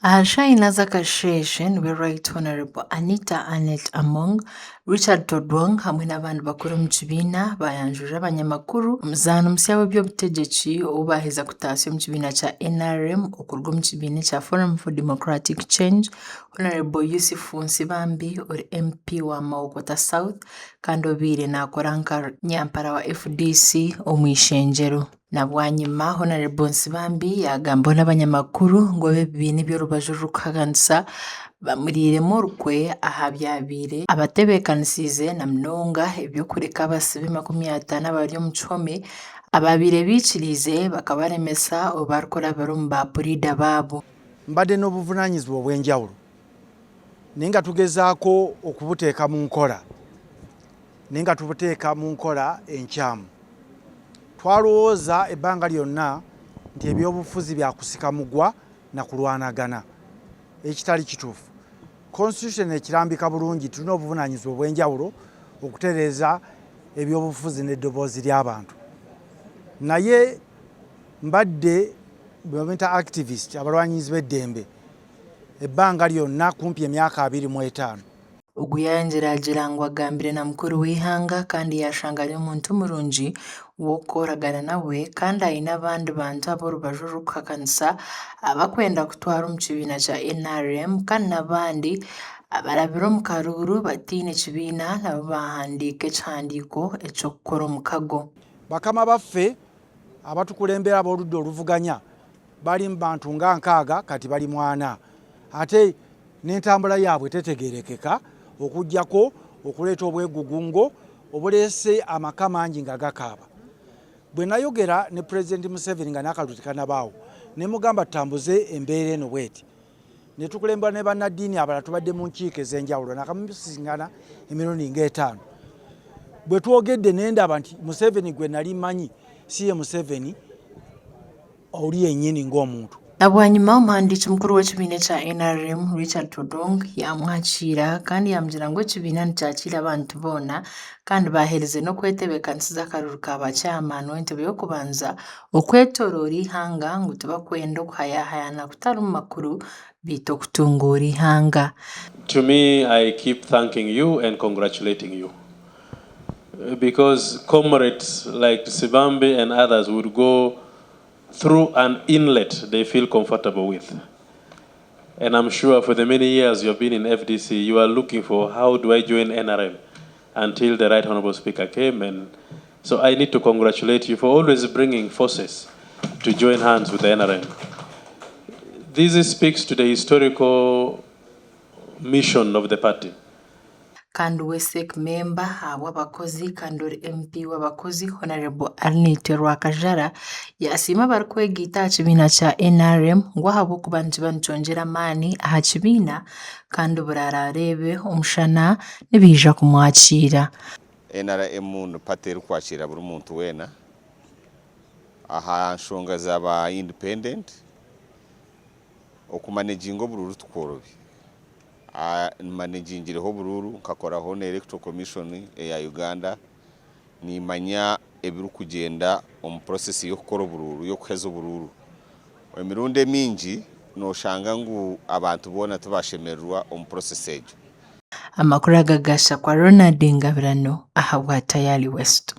Aha shaaha ina z'akasheeshe nibwo Right Honourable Anita Annet Among, Richard Todwong hamwe n'abandi bakuru omu kibiina baayanjurira abanyamakuru omuzaani musya w'eby'obutegyeki ou baaheza kutaasya omu kibiina kya NRM okuruga omu kibiina ekya Forum for Democratic Change, Honourable Yusuf Nsibambi ori MP wa Mawokota South kandi obaire naakora nka nyampara wa FDC omu ishengyero. Na bwanyima, Honarebo Nsibambi yaagambaho n'abanyamakuru ngu ab'ebibiina eby'orubaju orurikuhakanisa bamuriiremu orukwe aha byabaire abatebeekanisiize na munonga eby'okureka abasibe 50 abari omu kihome abaabaire baikiriize bakabaremesa obu barikurabira omu ba puriida baabo. Mbadde n'obuvunaanyizibwa obw'enjawulo naye nga tugezaako okubuteeka mu nkola naye nga tubuteeka mu nkola enkyamu. Twalowooza ebbanga lyonna nti ebyobufuzi bya kusika mugwa na kulwanagana ekitali kituufu. Constitution ekirambika bulungi tulina obuvunaanyizibwa obw'enjawulo okutereeza ebyobufuzi n'eddoboozi ly'abantu naye mbadde bwebamuyita activist abalwanyizi b'eddembe ebbanga lyonna kumpi emyaka 25. Ogu yaayangira agira ngu agambire na mukuru w'eihanga kandi yaashanga ari omuntu murungi w'okukoragana nawe kandi aine abandi bantu ab'orubaju orurikuhakanisa abakwenda kutwara omu kibiina kya NRM kandi n'abandi abarabire omu karuuru bataine kibiina nabo baahandiika ekihandiiko eky'okukora omukago. Bakama baffe abatukulembera ab'oludda oluvuganya bali mu bantu nga nkaaga kati bali mwana ate n'entambula yaabwe tetegeerekeka okuggyako okuleeta obwegugungo obuleese amaka mangi nga gakaaba. Bwe nayogera ne Pulezidenti Museveni nga n'akalulu tekanabaawo ne mugamba tutambuze embeera eno bweti ne tukulembera ne bannaddiini abalala tubadde mu nkiiko ez'enjawulo nakamusisinkana emirundi ng'etaano. Bwe twogedde ne ndaba nti Museveni gwe nali mmanyi si ye Museveni oli yennyini ng'omuntu. Na bwanyima, omuhandiiki mukuru w'ekibiina ekya NRM, Richard Todwong yaamwakiira kandi yaamugira ngu ekibiina nikyakiira abantu boona kandi baaherize n'okwetebeekanisiza akaruuru ka ba chairman w'entebe y'okubanza okwetoroora eihanga ngu tibakwenda okuhayahayana kutarimu makuru beitu okutunguura eihanga. To me, I keep thanking you and congratulating you because comrades like Nsibambi and others would go through an inlet they feel comfortable with. And I'm sure for the many years you have been in FDC, you are looking for how do I join NRM until the Right Honorable Speaker came. And so I need to congratulate you for always bringing forces to join hands with the NRM. This speaks to the historical mission of the party. Kandi we CEC member ahabw'abakozi kandi ori MP w'abakozi Honarebo Arinaitwe Rwakajara yasiima abarikwegaita aha kibiina kya NRM ngu ahabw'okuba nikiba nikyongyera amaani aha kibiina kandi buri araareebe omushana nibaija kumwakiira. NRM ni party erikwakira buri muntu weena aha nshonga za ba independent okumanaginga oburuuru tikworobi. Managingireho oburuuru nkakoraho na Electoral Commission eya Uganda nimanya ebirikugyenda omu process y'okukora oburuuru y'okuheza oburuuru. Emirundi emingi noshanga ngu abantu boona tibashemererwa omu process egyo. Amakuru aga gashakwa Ronald Ngabirano ahabwa Tayali West.